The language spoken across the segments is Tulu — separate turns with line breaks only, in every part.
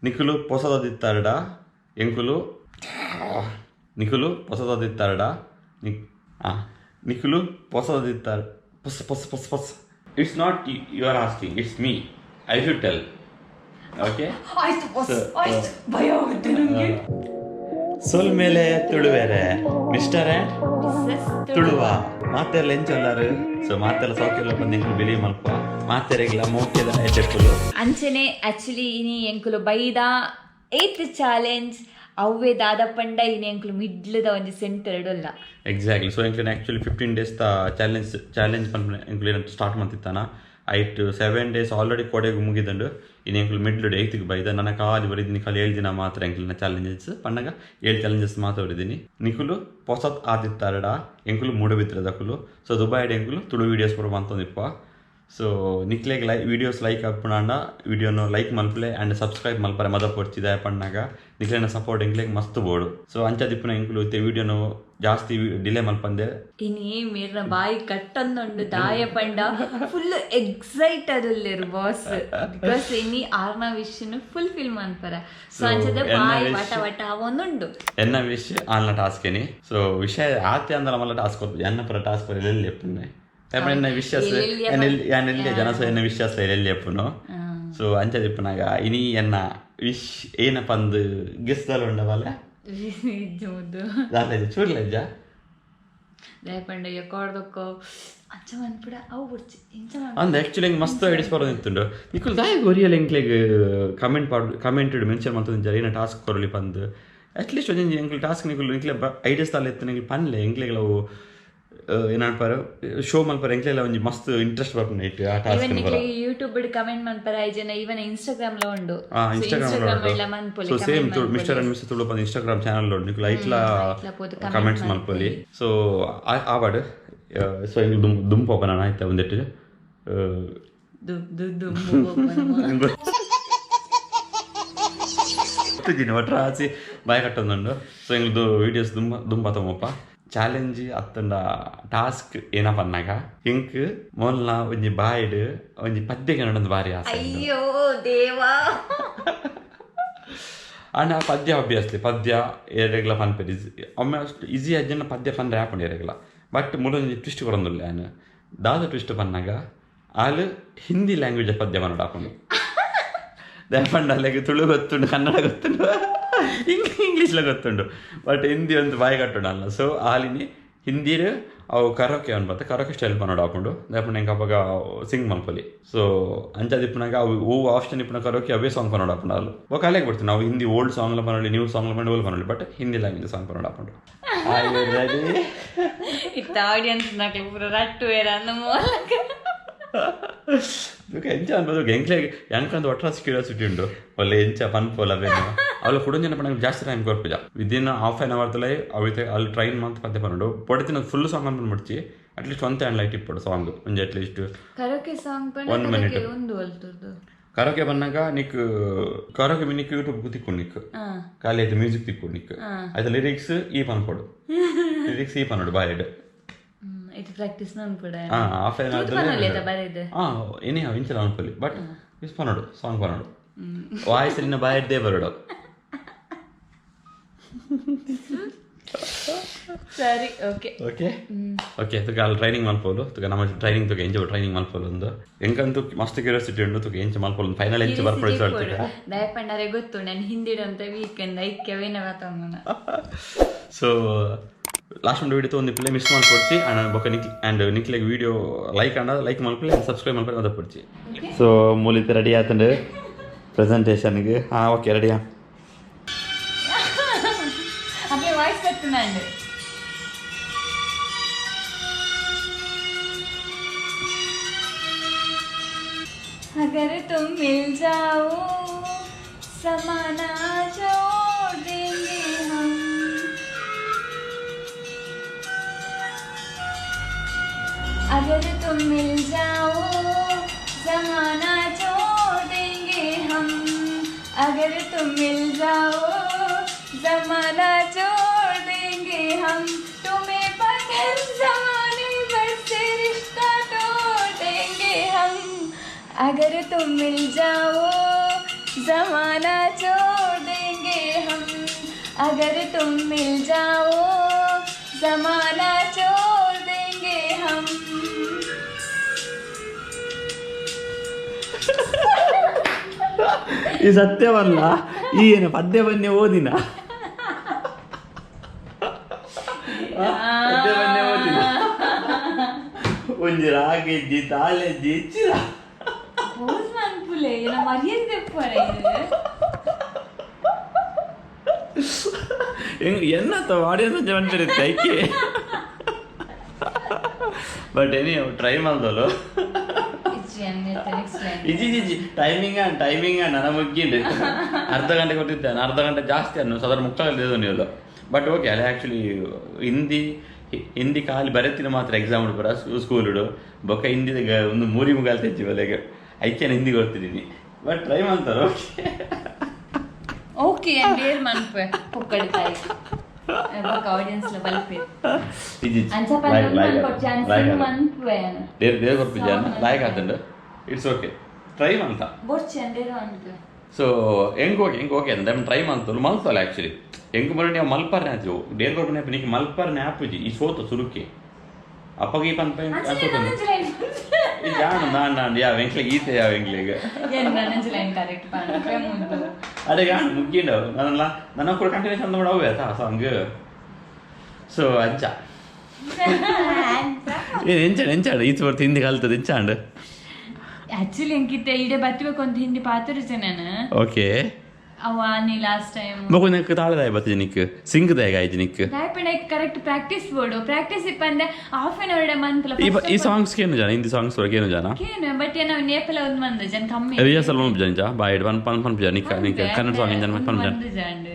ನಿಕುಲು ಪೊಸದದಿತ್ತಾರಡ ಎಂಕುಲು ನಿಕುಲು ಪೊಸದದಿತ್ತಾರಡ ನಿಕ್ ಆ ನಿಕುಲು ಪೊಸದದಿತ್ತಾರ ಪೊಸ ಪೊಸ ಪೊಸ ಪೊಸ. It's not you are asking, it's me. I should tell, okay?
ಆಯ್ತು ಬಾಸ್, ಆಯ್ತು. ಭಯ ಆಗುತ್ತೆ ನಂಗೆ.
ಸೊಲ್ಮೇಲೆ ತುಳುವೆರೆ, ಮಿಸ್ಟರ್ ಆ್ಯಂಡ್
ಮಿಸ್ಸಸ್
ತುಳುವ ಮಾತೆಲ್ಲ ಎಂಚೊಲ್ಲಾರು? ಸೊ ಮಾತೆಲ್ಲ ಸೌಖ್ಯ ಬಂದು ಎಂಕುಲು ಬಿಲೀವ್ ಮಲ್ಪ. ಮಾತೆರೆಗ್ಲ ಮೋಕೆದ ಎಡ್ಡೆಪ್ಪುಲು.
ಅಂಚನೆ ಆಕ್ಚುಲಿ ಇನಿ ಎಂಕುಲು ಬೈದ ಏತ್ ಚಾಲೆಂಜ್ ಅವ್ವೆ ದಾದ ಪಂಡ, ಇನಿ ಎಂಕುಲು ಮಿಡ್ಲದ ಒಂಜಿ ಸೆಂಟರ್ ಉಲ್ಲ.
ಎಕ್ಸಾಕ್ಟ್ಲಿ. ಸೊ ಎಂಕ್ಲೆನ ಆಕ್ಚುಲಿ 15 ಡೇಸ್ ತ ಚಾಲೆಂಜ್ ಚಾಲೆಂಜ್ ಪನ್ಪುನ ಎಂಕುಲು ಸ್ಟಾರ್ಟ್ ಮಂತಿತ್ತಾನ. ಐಟ್ 7 ಡೇಸ್ ಆಲ್ರೆಡಿ ಕೊಡೆಗ್ ಮುಗಿದಂಡು. ಇನ್ನು ಎಂಕುಲು ಮಿಡ್ಲ್ ಏಯ್ತ್ಗೆ ಬೈದ. ನನ್ನ ಖಾಲಿ ಬರಿದ್ದೀನಿ, ಖಾಲಿ 7 ದಿನ ಮಾತ್ರ ಎಂಕ್ಲೆನ ಚಾಲೆಂಜಸ್ ಪನ್ನಗ ಏಳು ಚಾಲೆಂಜಸ್ ಮಾತ್ರ ಬರಿದ್ದೀನಿ. ನಿಕುಲು ಪೊಸತ್ ಆದಿತ್ತಾರಡ ಎಂಕುಲು ಮೂಡಬಿದ್ರದಕುಲು. ಸೊ ದುಬೈಡ್ ಎಂಕುಲು ತುಳು ವೀಡಿಯೋಸ್ ಪೂರ ಮಂತೊಂದಿಪ್ಪ. ಸೊ ನಿಕ್ಲೆಗ್ ಲೈ ವೀಡಿಯೋಸ್ ಲೈಕ್ ಆಪುಂಡ, ವಿಡಿಯೋನು ಲೈಕ್ ಮಲ್ಪಲೆ ಆ್ಯಂಡ್ ಸಬ್ಸ್ಕ್ರೈಬ್ ಮಲ್ಪರೆ ಮದ ಪೊರ್ಚಿದ. ಪಣ್ಣಾಗ ನಿಕ್ಲೆನ ಸಪೋರ್ಟ್ ಎಂಕ್ಲೆಗ್ ಮಸ್ತ್ ಬೋಡು. ಸೊ ಅಂಚದಿಪ್ಪುನ ಎಂಕುಲು ಇತ್ತೆ ವಿಡಿಯೋನು ಜಾಸ್ತಿ ಡಿಲೇ ಮಲ್ಪಂದೆ.
ಇನಿ ಮೇರ್ನ ಬಾಯಿ ಕಟ್ಟಂದುಂಡು. ದಾಯ ಪಂಡ ಫುಲ್ ಎಕ್ಸೈಟ್ ಅದುಲ್ಲೇರು ಬಾಸ್, because ಇನಿ ಆರ್ನ ವಿಶ್ ಫುಲ್ ಫಿಲ್ ಮನ್ಪರ. ಸೊ ಅಂಚದ ಬಾಯಿ ವಟ ವಟ ಅವೊಂದುಂಡು.
ಎನ್ನ ವಿಶ್ ಆನ್ಲ ಟಾಸ್ಕ್ ಏನಿ. ಸೊ ವಿಷಯ ಆತೆ ಅಂದಲ ಮಲ್ಲ ಟಾಸ್ಕ್ ಕೊರ್ಪು. ಎನ್ನ ಪುರ ಟಾಸ್ಕ್ ಎಲ್ಲಿ ಎಪ್ಪುನೆ ಎನ್ನ ವಿಶ್ವಾಸ ಯಾನ್ ಎಲ್ಲಿ ಜನ. ಸೊ ಎನ್ನ ವಿಶ್ವಾಸ ಎಲ್ಲಿ ಎಪ್ಪುನು. ಸೊ ಅಂಚದಿಪ್ಪುನಾಗ ಇನಿ ಎನ್ನ ವಿಶ್ ಏನ ಪಂದ್ ಗೆಸ್ದಲ್ಲ ಉಂಡವಲ್ಲ.
ಜೋದು.
ದಾಲ ಚೂರ್ಲೆಜ್ಜ.
ದಾಯ ಪಂಡ ಎಕಾಡ್ದೊಕ್ಕ ಅಂಚ ಮನ್ಪುಡ ಅವು ಬುಡ್ಚಿ ಇಂಚ.
ಅಂದ್ ಆಕ್ಚುಲಿ ಎಂಕ್ ಮಸ್ತ್ ಐಡಿಯಾಸ್ ಬರೋದಿತ್ತುಂಡು. ನಿಕುಲು ದಾಯ ಒರಿಯಲ್ ಎಂಕ್ಲೆಗ್ ಕಮೆಂಟ್ ಪಾಡ್ ಕಮೆಂಟ್ ಮೆನ್ಷನ್ ಮಂತೊಂದು ಏನ ಟಾಸ್ಕ್ ಕೊರಲಿ ಪಂದ್. ಅಟ್ಲೀಸ್ಟ್ ಒಂಜಿ ಎಂಕ್ಲು ಟಾಸ್ಕ್ ನಿಕುಲು ನಿಕ್ಲೆ ಐಡಿಯಾಸ್ ದಾಲ ಇತ್ತು ನಿಕ್ಲು ಪನ್ಲೆ. ಎಂಕ್ಲೆಗ್ ಅವು ಏನನ್ಪಾರು ಶೋ ಮಲ್ಪರ ಎಂಕ್ಲೆಲ್ಲ ಒಂಜಿ ಮಸ್ತ್ ಇಂಟ್ರೆಸ್ಟ್ ಬರ್ಪುಂಡು ಇಟ್ಟು ಆ ಟಾಸ್ಕ್.
ಇವನ್ ನಿಕ್ಲೆಗ್ ಯೂಟ್ಯೂಬ್ ಕಮೆಂಟ್ ಮನ್ಪರ ಐಜನ. ಇವನ್ ಇನ್ಸ್ಟಾಗ್ರಾಮ್ ಲ ಉಂಡು.
ಇನ್ಸ್ಟಾಗ್ರಾಮ್.
ಎಲ್ಲ ಮನ್ಪೊಲಿ.
ಸೊ ಸೇಮ್ ಮಿಸ್ಟರ್ ಅಂಡ್ ಮಿಸ್ಸಸ್ ತುಳು ಪಂದ್ ಇನ್ಸ್ಟಾಗ್ರಾಮ್ ಚಾನಲ್ ಉಂಡು. ನಿಕುಲು ಐಟ್ಲಾ
ಐಟ್ಲಾ ಪೋದು comment.
Comments ಮಲ್ಪೊಲಿ. ಸೊ ಆವಾಡ್. ಸೊ ಎಂಕ್ಲು ದುಂಬು ದುಂಪು ಪೋಪನ ಆಯ್ತಾ ಒಂದೆಟ್ಟು.
ದು ದುಂಬು ಪೋಪನ.
ಗೊತ್ತಿದ್ದೀನಿ ಒಟ್ರಾಸಿ ಬಾಯ್ ಕಟ್ಟೊಂದುಂಡು. ಸೊ ಎಂಗ್ದು ವೀಡಿಯೋಸ್ ದುಂಬ ದುಂಬ ತಗೋಪ್ಪ. ಚಾಲೆಂಜ್ ಅತ್ತಂಡ ಟಾಸ್ಕ್ ಏನ ಪನ್ನಾಗ, ಎಂಕ್ ಮೊಲ್ಲ ಒಂಜಿ ಬಾಯಿಡ್ ಒಂಜಿ ಪದ್ಯ ಕನ್ನಡ ಬಾರಿ ಆಸೆ ಉಂಡು.
ಅಯ್ಯೋ ದೇವಾ!
ಆಂಡ ಆ ಪದ್ಯ ಅಬ್ವಿಯಸ್ಲಿ ಪದ್ಯ ಏರೆಗ್ಲ ಪನ್ಪೆರ್ ಈಸಿ. ಒಮ್ಮೆ ಅಷ್ಟು ಈಸಿ ಅಜ್ಜನ ಪದ್ಯ ಪನ್ರೆ ಆಪುಂಡು ಏರೆಗ್ಲ. ಬಟ್ ಮೂಲೊಂಜಿ ಟ್ವಿಸ್ಟ್ ಕೊರೊಂದುಲ್ಲೆ ಯಾನ್. ದಾದ ಟ್ವಿಸ್ಟ್ ಪನ್ನಾಗ, ಆಲ್ ಹಿಂದಿ ಲ್ಯಾಂಗ್ವೇಜ್ ಪದ್ಯ ಪನೊಡು ಆಪುಂಡು. ದಾಯೆ ಪಂಡ ಅಲೆಗ್ ತುಳು ಗೊತ್ತುಂಡು, ಕನ್ನಡ ಗೊತ್ತುಂಡು, ಇಂಗ್ಲೀಷ್ಲ ಗೊತ್ತುಂಡು, ಬಟ್ ಹಿಂದಿ ಒಂದು ಬಾಯಿ ಕಟ್ಟುಂಡು ಅಲ್ಲ. ಸೊ ಆಲಿನಿ ಹಿಂದಿಡ್ ಅವು ಕರೋಕೆ ಅನ್ಬತ್ತ ಕರೋಕೆ ಸ್ಟೈಲ್ ಪನೊಡು ಆಪುಂಡು. ದಾಯೆ ಪಂಡ ಎಂಕ್ ಅಪಗ ಸಿಂಗ್ ಮಲ್ಪೊಲಿ. ಸೊ ಅಂಚಾದಿಪ್ಪುನಗ ಅವು ಓ ಆಪ್ಷನ್ ಇಪ್ಪುನ ಕರೋಕೆ ಅವೇ ಸಾಂಗ್ ಪನೊಡು ಆಪುಂಡು ಅಲ್ಲು. ಬೊಕ ಅಲೆಗ್ ಬಿಡ್ತು ನಾವು ಹಿಂದಿ ಓಲ್ಡ್ ಸಾಂಗ್ಲ ಪನೊಲಿ, ನ್ಯೂ ಸಾಂಗ್ಲ ಪನೊಲಿ, ಓಲ್ ಪನೊಲಿ, ಬಟ್ ಹಿಂದಿ ಲ್ಯಾಂಗ್ವೇಜ್ ಸಾಂಗ್ ಪನೊಡು ಆಪುಂಡು. ರೆಡಿ?
ಇತ್ತ ಆಡಿಯನ್ಸ್ ನಕ್ಲು ಪೂರ ರಟ್ಟು ಅಂದ ಮೂಲಕ.
ಬೊಕ ಎಂಚ ಅನ್ಬೋದು ಎಂಕ್ಲೆಗ್ ಎಂಕಂದು ಒಟ್ರಾಸಿ ಕ್ಯೂರಿಯಾಸಿಟಿ ಉಂಡು. ಒಲ್ಲೆ ಎಂಚ ಪನ್ಪೋಲ ಅವೇನು. ಅವಳು ಕುಡೊಂಜನ ಪಂಡ ಜಾಸ್ತಿ ಟೈಮ್ ಕೊರ್ಪುಜ. ವಿದಿನ್ ಹಾಫ್ ಆನ್ ಅವರ್ ತಲೈ ಅವಿತೆ ಅಲ್ಲಿ ಟ್ರೈನ್ ಮಂತ್ ಪದ್ಯ ಪನೊಡು. ಪೊಡಿತಿನ ಫುಲ್ ಸಾಂಗ್ ಅನ್ಪುಂಡು ಮುಡ್ಚಿ. ಅಟ್ಲೀಸ್ಟ್ ಒಂತೆ ಹ್ಯಾಂಡ್ ಲೈಟ್ ಇಪ್ಪೊಡು ಸಾಂಗ್ ಒಂಜಿ at least.
Karaoke song.
One minute.
ಒಂದು ಅಲ್ತುರ್ದು.
ಕರೋಕೆ ಬನ್ನಾಗ ನಿಕ್ ಕರೋಕೆ ನಿಕ್ ಯೂಟ್ಯೂಬ್ ತಿಕ್ಕು ನಿಕ್. ಖಾಲಿ ಆಯ್ತು ಮ್ಯೂಸಿಕ್ ತಿಕ್ಕು ನಿಕ್. ಆಯ್ತು, ಲಿರಿಕ್ಸ್ ಈ ಪನ್ಪೊಡು, ಲಿರಿಕ್ಸ್ ಈ ಪನೊಡು ಬಾಯಿಡ್.
ಇದು ಪ್ರಾಕ್ಟೀಸ್ ನನ್ಪುಡ.
ಹಾ, ಹಾಫ್ ಆನ್ ಅವರ್.
ಪನೊಲಿ ಬರೆದು.
ಹಾ, ಎನಿ ಇಂಚಲ ಅನ್ಪೊಲಿ, ಬಟ್ is ಪನೊಡು, ಸಾಂಗ್ ಪನೊಡು. ವಾಯ್ಸ್ ನಿನ್ನ ಬಾಯಿಡ್ದೇ ಬರೋಡು.
ಸರಿ, ಓಕೆ.
ಓಕೆ ಓಕೆ ತುಕ ಅಲ್ಲಿ ಟ್ರೈನಿಂಗ್ ಮಲ್ಪೋಲು. ತುಕ ನಮ್ಮ ಟ್ರೈನಿಂಗ್ ತುಕ ಎಂಚ ಟ್ರೈನಿಂಗ್ ಮಲ್ಪೋಲು ಒಂದು. ಎಂಕಂತೂ ಮಸ್ತ್ ಕ್ಯೂರಿಯಾಸಿಟಿ ಉಂಡು. ತುಕ ಎಂಚ ಮಲ್ಪೋಲು, ಫೈನಲ್ ಎಂಚ ಬರ್ಪೊಡು ತುಕ.
ದಯ ಪಂಡರೆ ಗೊತ್ತು ನಾನು ಹಿಂದಿಡಂತ ವೀಕೆಂಡ್ ಐಕ್ಯವೇನ ವಾತಾವರಣ.
ಸೊ ಲಾಸ್ಟ್ ಒಂದು ವಿಡಿಯೋ ತೊಂದಿಪ್ಪಲೆ ಮಿಸ್ ಮಲ್ಪೊಡ್ಚಿ. ಆ್ಯಂಡ್ ಬೊಕ ನಿಕ್ ಆ್ಯಂಡ್ ನಿಕ್ಲೆಗ್ ವಿಡಿಯೋ ಲೈಕ್ ಆಂಡ ಲೈಕ್ ಮಲ್ಪಲೆ, ಸಬ್ಸ್ಕ್ರೈಬ್ ಮಲ್ಪಲೆ ಮದ ಪೊಡ್ಚಿ. ಸೊ ಮೂಲಿತ ರೆಡಿ ಆತಂಡು ಪ್ರೆಸೆಂಟೇಷನ್ಗೆ. ಹಾಂ, ಓಕೆ, ರೆಡಿಯಾ?
ಅದೇ ವಾಯ್ಸ್ ಬರ್ತುಂಡು. अगर तुम मिल जाओ, ज़माना छोड़ देंगे हम। अगर तुम मिल जाओ, ज़माना छोड़ देंगे हम। अगर तुम मिल जाओ, ज़माना छोड़ देंगे हम। तुम्हें पकड़ ज़माने भर से रिश्ता तोड़ देंगे हम। अगर तुम मिल जाओ, ज़माना छोड़ अगर तुम मिल जाओ, जमाना छोड़ देंगे हम.
ಈ ಸತ್ಯವಲ್ಲ, ಈ ಏನು ಪದ್ಯ ಬನ್ನಿ ಓದಿನ, ಪದ್ಯ ಬನ್ನಿ ಓದಿನ. ಒಂಜಿ ರಾಗೆಜ್ಜಿ ತಾಳೆಜ್ಜಿ ಇಚ್ಚಿದ.
ಪೋಸ್ ಮನ್ಪುಲೆ, ಏನ ಮರ್ಯಾದೆ ದೆಪ್ಪರೆ.
ಎನ್ನತ್ತ ಆಡಿಯನ್ಸ್ ಮನ್ಪಿರುತ್ತೆ ಐಕೆ. ಬಟ್ ಎನಿ ಟ್ರೈ ಮಾಡ್ದಳು.
Next line.
ಇಜಿ ಇಜಿ, ಟೈಮಿಂಗ್ ಟೈಮಿಂಗ್ ನನ್ನ ಮುಗ್ಗಿಂಡು. ಅರ್ಧ ಗಂಟೆ ಕೊಟ್ಟಿದ್ದೇನೆ, ಅರ್ಧ ಗಂಟೆ ಜಾಸ್ತಿ ಅನ್ನು ಸಾಧಾರಣ ಮುಕ್ಕಾಲು ನೀವು. ಬಟ್ ಓಕೆ, ಅಲ್ಲಿ ಆ್ಯಕ್ಚುಲಿ ಹಿಂದಿ ಹಿಂದಿ ಖಾಲಿ ಬರೆತಿನ ಮಾತ್ರ ಎಕ್ಸಾಮ್ ಉಡ್ಪರ ಸ್ಕೂಲ್ ಬೊಕ್ಕ ಹಿಂದಿ ಒಂದು ಮೂರಿ ಮುಗಾಲ್ ತೆಜ್ಜಿ ಬಲೆಗೆ ಐಕೆನ ಹಿಂದಿ ಕೊಡ್ತಿದ್ದೀನಿ. ಬಟ್ ಟ್ರೈ ಮಾಡ್ತಾರೆ, ಓಕೆ.
ಓಕೆ, ಬೇರೆ ಮನ್ಪೆ ಪೊಕ್ಕಡಿ ತಾಯಿ ಬೊಕ್ಕ ಆಡಿಯನ್ಸ್ ಲ ಬಲ್ಪೆ.
ಇಜಿ.
ಅಂಚ ಪಂಡ ಮನ್ಪೆ.
ಬೇರೆ ಬೇರೆ ಕೊರ್ಪಿಜಾನ ಲಾಯಕ್ ಆತಂಡು. It's okay, try ಮಾಡ್ತಾ.
ಬೊರ್ಚಿ ಅಂದೇರು ಅನ್ಪೆ.
ಸೊ ಹೆಂಗ್ ಓಕೆ, ಹೆಂಗ್ ಓಕೆ ಅಂದ್ರೆ ಟ್ರೈ ಮಾಡ್ತಲ್ಲ ಮಲ್ತಲ್ಲ. ಆ್ಯಕ್ಚುಲಿ ಹೆಂಗ್ ಬರೋ ನೀವು ಮಲ್ಪರ್ನೆ ಆಯ್ತು ಡೇರ್ ಕೊರ್ಪನೆ ನಿಕ್ ಮಲ್ಪರ್ನೆ ಆಪುಜಿ. ಈ ಸೋತ ಸುರುಕೆ ಅಪ್ಪಗೆ ಈ ಪನ್ಪ ಸೋತ. ಜಾನು ನಾನು ನಾನು ಯಾವ ಎಂಕ್ಲಿಗೆ ಈತೆ ಯಾವ ಎಂಕ್ಲಿಗೆ.
ಕರೆಕ್ಟ್ ಪನ್ಪೆ ಮುಂದು.
ಅದೇ ಗಾಣ ಮುಗ್ಗಿಂಡವು ನನ್ನ ನನ್ನ ಕೂಡ ಕಂಟಿನ್ಯೂಸ್ ಅಂತ ಮಾಡವು ಆಯ್ತಾ ಸಾಂಗ್. ಸೊ ಅಂಚ ಏನು ಎಂಚಾಂಡ್ ಎಂಚಾಂಡ್ ಈಚೆ ಬರ್ತು ಹಿಂದಿ ಕಲ್ತದ ಎಂಚಾಂಡ್.
ಆಕ್ಚುಲಿ ಎಂಕಿತ್ತೆ ಇಡೆ ಬತ್ತಿಬೇಕು ಅಂತ ಹಿಂದಿ ಪಾತುರಿಚೆ ನಾನು.
ಓಕೆ.
ಅವ ನೀ ಲಾಸ್ಟ್ ಟೈಮ್.
ಬೊಕ ನಿಕ್ ತಾಳದಾಯ ಬತ್ತಿಜಿ, ನಿಕ್ ಸಿಂಗ್ ದಾಯ ಆಯ್ತು ನಿಕ್.
ದಾಯಪಂಡ ಕರೆಕ್ಟ್ ಪ್ರಾಕ್ಟೀಸ್ ಬೋಡು, ಪ್ರಾಕ್ಟೀಸ್ ಇಪ್ಪಂದೆ ಹಾಫ್ ಆನ್ ಅವರ್ ಮಂತ್ಲ.
ಈ ಈ ಸಾಂಗ್ಸ್ ಏನು ಜನ ಹಿಂದಿ ಸಾಂಗ್ಸ್ ಒಳಗೆ ಏನು ಜನ.
ಕೇನು ಬಟ್ ಏನೋ ನೇಪಲ ಒಂದು ಮಂದ ಜನ ಕಮ್ಮಿ.
ರಿಹರ್ಸಲ್ ಮನ್ಪು ಜನ ಬಾಯ್ ಪನ್ ಪನ್ ಪನ್ ಜನ ನಿಕ್ಕ ನಿಕ್ ಕನ್ನಡ ಸಾಂಗ್ ಜನ ಪನ್ ಜನ.
ಒಂದು ಜಾಂಡ್.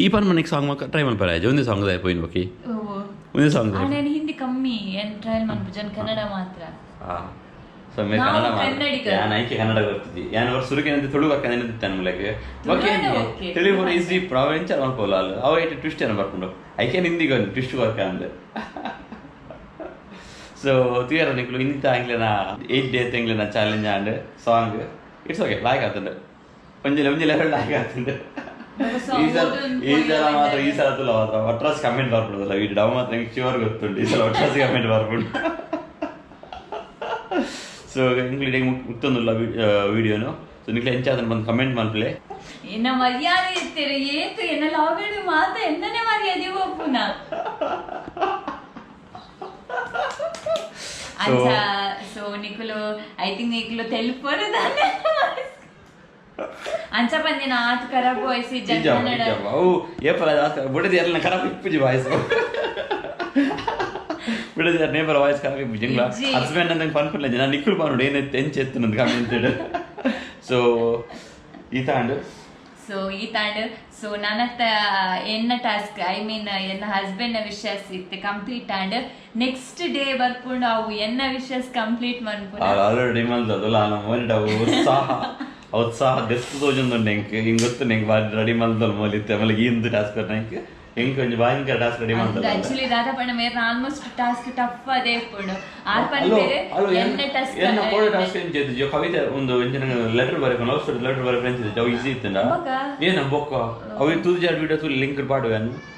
ಈ ಪನ್ ಮನಿಕ್ ಸಾಂಗ್ ಟ್ರೈ ಮನ್ಪರ ಒಂದೇ ಸಾಂಗ್ ದಾಯ ಪೋಯಿನ್ ಬೊಕಿ.
ಓ.
ಒಂದೇ ಸಾಂಗ್.
ನಾನು ಹಿಂದಿ ಕಮ್ಮಿ ಏನ್ ಟ್ರಯಲ್ ಮನ್ಪು ಜನ, ಕನ್ನಡ ಮಾತ್ರ.
ಸೊ ಮೇ
ನಾವು
ಕನ್ನಡ.
ಕನ್ನಡಿಗರು.
ಯಾನ್ ಐಕೆ ಕನ್ನಡ ಬರ್ತಿದ್ದಿ ಯಾನ್ ಅವ್ರ ಸುರುಕೆ ಅಂತ ತುಳು ಬಕ್ಕ ಮೂಲಕ ಓಕೆ.
ತುಳುವೇ okay.
ತಿಳಿ ಪೂರ ಈಸಿ ಪ್ರಾವೆಂಚರ್ ಮನ್ಪೋಲ ಅಲ್ಲ ಅವ ಐಟ್ ಟ್ವಿಸ್ಟ್ ಏನೋ ಬರ್ಕೊಂಡು ಐಕೆ ಹಿಂದಿಗೆ ಒಂದು ಟ್ವಿಸ್ಟ್ ವರ್ಕ ಅಂದೆ. ಸೊ ತುಯರ ನಿಕ್ಲು ಇನ್ನಿತ ಆಂಗ್ಲೆನ 8 ಡೇ ತಿಂಗ್ಲೆನ challenge and song it's okay, ಲಾಯ್ಕ್ ಆತಂಡು. ಒಂಜಿ ಒಂಜಿ ಲೆವೆಲ್ ಲಾಯ್ಕ್ ಆತಂಡು. ಈ ಸಲ ಈ ಸಲ ಮಾತ್ರ ಈ ಸಲ ತುಲ ಮಾತ್ರ ಒಟ್ರಾಸ್ ಕಮೆಂಟ್ ಬರ್ಬಿಡುದಲ್ಲ ಈ ಡವ್ ಮಾತ್ರ ನಿಂಗೆ ಶ್ಯೂರ್ ಗೊತ್ತುಂಟು. ಈ ಸಲ ಒಟ್ರಾಸ್ ಕಮೆಂಟ್ ಬರ್ಬಿಡು. ಸೊ ಇಂಕ್ಲೂಡಿಂಗ್ ಮುಕ್ತೊಂದುಲ್ಲ ವಿಡಿಯೋನು. ಸೊ ನಿಕ್ಲೆ ಎಂಚಾದನ್ ಬಂದು ಕಮೆಂಟ್ ಮಲ್ಪಲೆ.
ಎನ್ನ ಮರ್ಯಾದೆ ಇತ್ತೀರ ಏತು ಎನ್ನ ಲಾಗಡು ಮಾತ ಎನ್ನನೆ ಮರ್ಯಾದೆ ಒಪ್ಪುನ. ಅಂಚ ಸೊ ನಿಕುಲು I think ನಿಕುಲು తెలుಪರು ದಾನೆ ಅಂಚ ಪಂದಿನ ಆತ್ ಖರಾಬ್ ವಾಯ್ಸ್ ಇಜ್ಜ ಕನ್ನಡ.
ಅವು ಏಪಲ ಬುಡದಿ ಎಲ್ಲ ಖರಾಬ್ ಇಪ್ಪುಜಿ ವಾಯ್ಸ್. ಬಿಡದಿ ನೇಪರ ವಾಯ್ಸ್ ಖರಾಬ್ ಇಪ್ಪುಜಿ ಇಂಗ್ಲ.
ಇಜ್ಜಿ.
ಹಸ್ಬೆಂಡ್ ಅಂತ ಪನ್ಪುಲ್ಲ ಜನ ನಿಕ್ಕುಲು ಪನ್ನುಡು ಏನೆತ್ತು ಎಂಚ ಎತ್ತುನಂದು ಕಮೆಂಟ್. ಸೊ ಈ ತಾಂಡು.
ಸೊ ಈ ತಾಂಡ್ ಸೊ ನನತ್ತ ಎನ್ನ ಟಾಸ್ಕ್, I mean ಎನ್ನ ಹಸ್ಬೆಂಡ್ ವಿಶಸ್ ಇತ್ತೆ ಕಂಪ್ಲೀಟ್ ಆಂಡ್ ನೆಕ್ಸ್ಟ್ ಡೇ ಬರ್ಪುಂಡು ಅವು ಎನ್ನ ವಿಶಸ್ ಕಂಪ್ಲೀಟ್ ಮನ್ಪುನ.
ಆಲ್ರೆಡಿ ಮಲ್ದದಲ್ಲ ನಮ್ಮ ಮೋಲಿಟ ಉತ್ಸಾಹ ಉತ್ಸಾಹ ದೆಸ್ತು ತೋಜೊಂದುಂಡು ಎಂಕ್. ಹಿಂಗ್ ಗೊತ್ತು ಎಂಕ್ ಬಾರಿ ರೆಡಿ ಮಲ್ದಲ್ ಮೋಲಿತ್ತೆ. ಆಮೇಲೆ ಇಂದು ಟಾಸ್ಕ್ ಎಂಕ್ ಎಂಕ್ ಒಂಜಿ ಭಯಂಕರ ಟಾಸ್ಕ್ ರೆಡಿ ಮಲ್ದಲ್ಲ.
ಆಕ್ಚುಲಿ ದಾದಾ ಪಂಡ ಮೇರ್ ಆಲ್ಮೋಸ್ಟ್ ಟಾಸ್ಕ್ ಟಫ್ ಅದೇ ಇಪ್ಪುಂಡು ಆರ್ ಪಂಡ ಬೇರೆ ಎನ್ನ ಟಾಸ್ಕ್.
ಎನ್ನ ಕೋಡ ಟಾಸ್ಕ್ ಎಂಚ ಇತ್ತು? ಕವಿತೆ ಒಂದು ಎಂಚಿನ ಲೆಟರ್ ಬರೆಪುನ, ಲವ್ ಸ್ಟೋರಿ ಲೆಟರ್ ಬರೆಪುನ ಎಂಚ ಇತ್ತು? ಅವು ಈಸಿ ಇತ್ತುಂಡ?
ಬೊಕ್ಕ?
ಏನ ಬೊಕ್ಕ ಅವು ತೂದು ಜಾಡ್ ವಿಡಿಯೋ ತೂಲಿ ಲಿಂಕ್ ಪಾಡುವೆ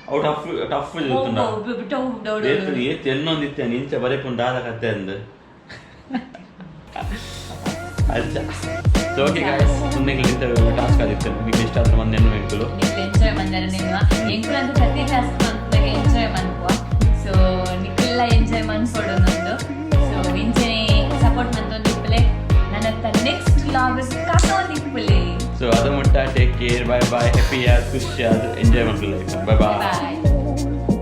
ಅವು ಟಫ್ ಟಫ್ ಇತ್ತುಂಡ. ಏತ್ ಏತ್ ಎನ್ನೊಂದು ಇತ್ತೆ ಇಂಚ ಬರೆಪುಂಡು ದಾದ ಕತೆ ಅಂದು ಅಚ್ಚ. ಸೊ ಓಕೆ ಗಾಯ್ಸ್, ಮುಂದೆ ಟಾಸ್ಕ್ ಆದಿತ್ತು. ನಿಮಗೆ ಇಷ್ಟ ಆದ್ರೆ ಮಂದಿ ಎಂಕುಲು
ಎಂಜಾಯ್ ಮಂದಾರ ನಿಮ್ಮ ಎಂಕುಲು ಅಂತ ಪ್ರತಿ ಟಾಸ್ಕ್ ಮನ್ಪುನಾಗ ಎಂಜಾಯ್ ಮನ್ಪುವ. ಸೊ ನಿಕ್ಲೆಲ್ಲ ಎಂಜಾಯ್ ಮನ್ಪೊಡು ನಂದು. ಸೊ ಇಂಚನೆ ಸಪೋರ್ಟ್ ಮಂತೊಂದು ಇಪ್ಪಲೆ, ನನ್ನ ನೆಕ್ಸ್ಟ್ ವ್ಲಾಗ್ ಕಾತೊಂದು ಇಪ್ಪಲೆ.
ಸೊ ಅದು ಮುಟ್ಟ take care, bye bye, happy ಆದ್ ಖುಷಿ ಆದ್ ಎಂಜಾಯ್ ಮಾಡ್ಲಿ ಲೈಫ್. Bye bye.
ಬಾಯ್.